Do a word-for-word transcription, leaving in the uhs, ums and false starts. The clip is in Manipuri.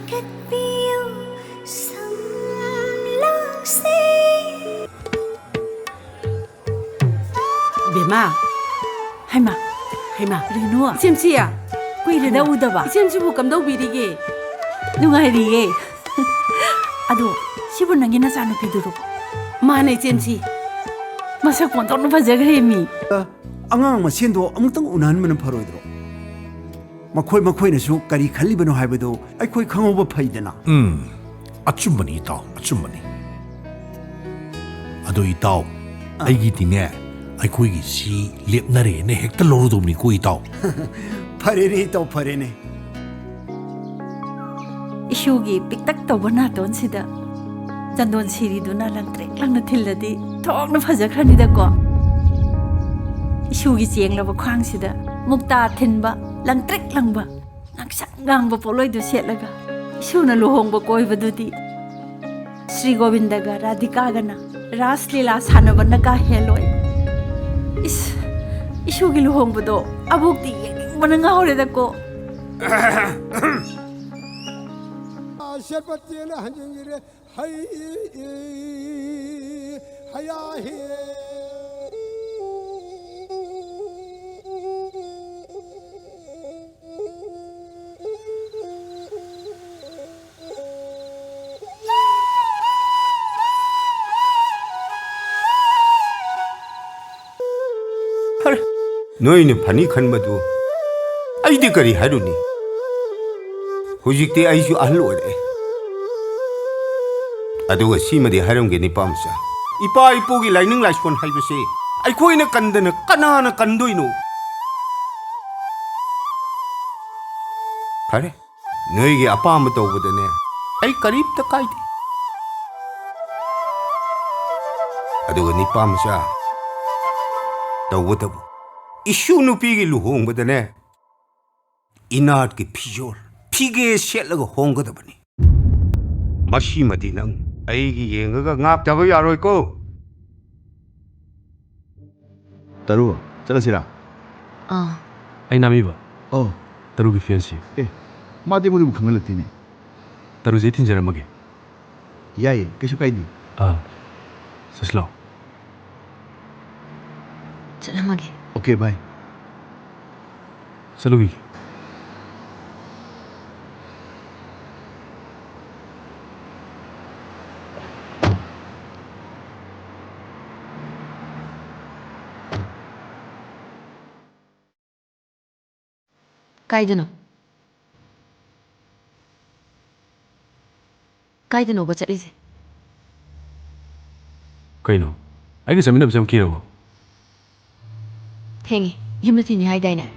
ꯀꯠꯄꯤꯌꯨ ꯁꯝꯂꯥꯡꯁꯦ꯫ ꯕꯦꯝꯃ꯫ ꯍꯩꯃꯥ꯫ ꯍꯩꯃꯥ꯫ ꯔꯦꯅꯨ꯫ ꯏꯆꯦꯝꯆꯤ꯫ ꯀꯨꯏꯔꯦꯗ ꯎꯗꯕ꯫ ꯏꯆꯦꯝꯆꯤꯕꯨ ꯀꯝꯗꯧꯕꯤꯔꯤꯒꯦ? ꯅꯨꯡꯉꯥꯏꯔꯤꯌꯦ꯫ ꯑꯗꯣ, ꯁꯤꯕꯨ ꯅꯪꯒꯤ ꯅꯆꯥꯅꯨꯄꯤꯗꯨꯔꯣ? ꯃꯥꯅꯦ, ꯏꯆꯦꯝꯆꯤ꯫ ꯃꯁꯛ ꯑꯣꯟꯊꯣꯛꯅ ꯐꯖꯈ꯭ꯔꯦ ꯃꯤ꯫ ꯑꯉꯥꯡ ꯃꯁꯦꯟꯗꯣ ꯑꯃꯨꯛꯇꯪ ꯎꯅꯍꯟꯕꯅ ꯐꯔꯣꯏꯗ꯭ꯔꯣ? ꯃꯈꯣꯏ ꯃꯈꯣꯏꯅꯁꯨ ꯀꯔꯤ ꯈꯜꯂꯤꯕꯅꯣ ꯍꯥꯏꯕꯗꯨ ꯑꯩꯈꯣꯏ ꯈꯪꯍꯧꯕ ꯐꯩꯗꯅ꯫ ꯎꯝ, ꯑꯆꯨꯝꯕꯅꯤ ꯏꯇꯥꯎ, ꯑꯆꯨꯝꯕꯅꯤ꯫ ꯑꯗꯣ ꯏꯇꯥꯎ, ꯑꯥ꯫ ꯑꯩꯒꯤꯗꯤꯅꯦ, ꯑꯩꯈꯣꯏꯒꯤ ꯁꯤ ꯂꯦꯞꯅꯔꯦꯅ ꯍꯦꯛꯇ ꯂꯧꯔꯗꯧꯅꯤꯀꯣ ꯏꯇꯥꯎ꯫ ꯐꯔꯦꯅꯦ ꯏꯇꯥꯎ, ꯐꯔꯦꯅꯦ꯫ ꯏꯁꯨꯒꯤ ꯄꯤꯛꯇꯛ ꯇꯧꯕ ꯅꯥꯇꯣꯟꯁꯤꯗ ꯆꯟꯗꯣꯟ ꯁꯤꯔꯤꯗꯨꯅ ꯂꯪꯇ꯭ꯔꯤꯛ ꯂꯪꯅ ꯊꯤꯜꯂꯗꯤ ꯊꯣꯛꯅ ꯐꯖꯈ꯭ꯔꯅꯤꯗꯀꯣ꯫ ꯏꯁꯨꯒꯤ ꯆꯦꯡꯂꯕ ꯈ꯭ꯋꯥꯡꯁꯤꯗ ꯃꯨꯛꯇꯥ ꯊꯤꯟꯕ ꯂꯪꯇ꯭ꯔꯤꯛ ꯂꯪꯕ ꯉꯥꯡꯁꯪ ꯉꯥꯡꯕ ꯄꯣꯠꯂꯣꯏꯗꯨ ꯁꯦꯠꯂꯒ ꯏꯁꯨꯅ ꯂꯨꯍꯣꯡꯕ ꯀꯣꯏꯕꯗꯨꯗꯤ ꯁ꯭ꯔꯤ ꯒꯣꯕꯤꯟꯗꯒ ꯔꯥꯙꯤꯀꯥꯒꯅ ꯔꯥꯁ ꯂꯤꯂꯥ ꯁꯥꯟꯅꯕꯅ ꯀꯥ ꯍꯦꯜꯂꯣꯏ꯫ ꯏꯁ, ꯏꯁꯨꯒꯤ ꯂꯨꯍꯣꯡꯕꯗꯣ ꯑꯕꯣꯛꯇꯤ ꯌꯦꯡꯅꯤꯡꯕꯅ ꯉꯥꯎꯔꯦꯗꯀꯣ꯫ ꯁꯦꯠꯄ ꯇꯦꯟꯅ ꯍꯟꯖꯤꯟꯈꯤꯔꯦ꯫ ꯍꯩ, ꯍꯌꯥ, ꯍꯦ꯫ ꯐꯔꯦ, ꯅꯣꯏꯅ ꯐꯅꯤ ꯈꯟꯕꯗꯨ ꯑꯩꯗꯤ ꯀꯔꯤ ꯍꯥꯏꯔꯨꯅꯤ? ꯍꯧꯖꯤꯛꯇꯤ ꯑꯩꯁꯨ ꯑꯍꯜ ꯑꯣꯏꯔꯛꯑꯦ꯫ ꯑꯗꯨꯒ ꯁꯤꯃꯗꯤ ꯍꯥꯏꯔꯝꯒꯦ, ꯅꯤꯄꯥ ꯃꯆꯥ, ꯏꯄꯥ ꯏꯄꯨꯒꯤ ꯂꯥꯏꯅꯤꯡ ꯂꯥꯏꯁꯣꯟ ꯍꯥꯏꯕꯁꯦ ꯑꯩꯈꯣꯏꯅ ꯀꯟꯗꯅ ꯀꯅꯥꯅ ꯀꯟꯗꯣꯏꯅꯣ? ꯐꯔꯦ, ꯅꯣꯏꯒꯤ ꯑꯄꯥꯝꯕ ꯇꯧꯕꯗꯅꯦ ꯑꯩ ꯀꯔꯤꯝꯇ ꯀꯥꯏꯗꯦ꯫ ꯑꯗꯨꯒ ꯅꯤꯄꯥ ꯃꯆꯥ, ꯇꯧꯕꯇꯕꯨ ꯏꯁꯨ ꯅꯨꯄꯤꯒꯤ ꯂꯨꯍꯣꯡꯕꯗꯅꯦ ꯏꯅꯥꯠꯀꯤ ꯐꯤꯖꯣꯜ, ꯐꯤꯒꯦ ꯁꯦꯠꯂꯒ ꯍꯣꯡꯒꯗꯕꯅꯤ꯫ ꯃꯁꯤꯃꯗꯤ ꯅꯪ ꯑꯩꯒꯤ ꯌꯦꯡꯉꯒ ꯉꯥꯛꯇꯕ ꯌꯥꯔꯣꯏꯀꯣ꯫ ꯇꯔꯨ, ꯆꯠꯂꯁꯤꯔꯥ? ꯑꯥ꯫ ꯑꯩ ꯅꯥꯃꯤꯕ꯫ ꯑꯣ꯫ ꯇꯔꯨꯒꯤ ꯐꯦꯟꯁꯤ꯫ ꯑꯦ, ꯃꯥꯗꯤ ꯑꯩꯉꯣꯟꯗꯕꯨ ꯈꯪꯍꯜꯂꯛꯇꯦꯅꯦ꯫ ꯇꯔꯨꯁꯦ ꯊꯤꯟꯖꯔꯝꯃꯒꯦ꯫ ꯌꯥꯏꯌꯦ, ꯀꯩꯁꯨ ꯀꯥꯏꯗꯦ꯫ ꯑꯥ, ꯆꯠꯁꯤꯂꯥꯎ꯫ ꯆꯠꯂꯝꯃꯒꯦ꯫ ꯑꯣꯀꯦ, ꯕꯥꯏ꯫ ꯆꯠꯂꯨꯈꯤꯒꯦ꯫ ꯀꯥꯏꯗꯅꯣ? ꯀꯥꯏꯗꯅꯣꯕ ꯆꯠꯂꯤꯁꯦ? ꯀꯩꯅꯣ? ꯑꯩꯒ ꯆꯠꯃꯤꯟꯅꯕꯁꯦ ꯌꯥꯝ ꯀꯤꯔꯕꯣ? ꯊꯦꯡꯉꯦ꯫ ꯌꯨꯝꯗ ꯊꯤꯟꯅꯤ ꯍꯥꯏꯗꯥꯏꯅꯦ?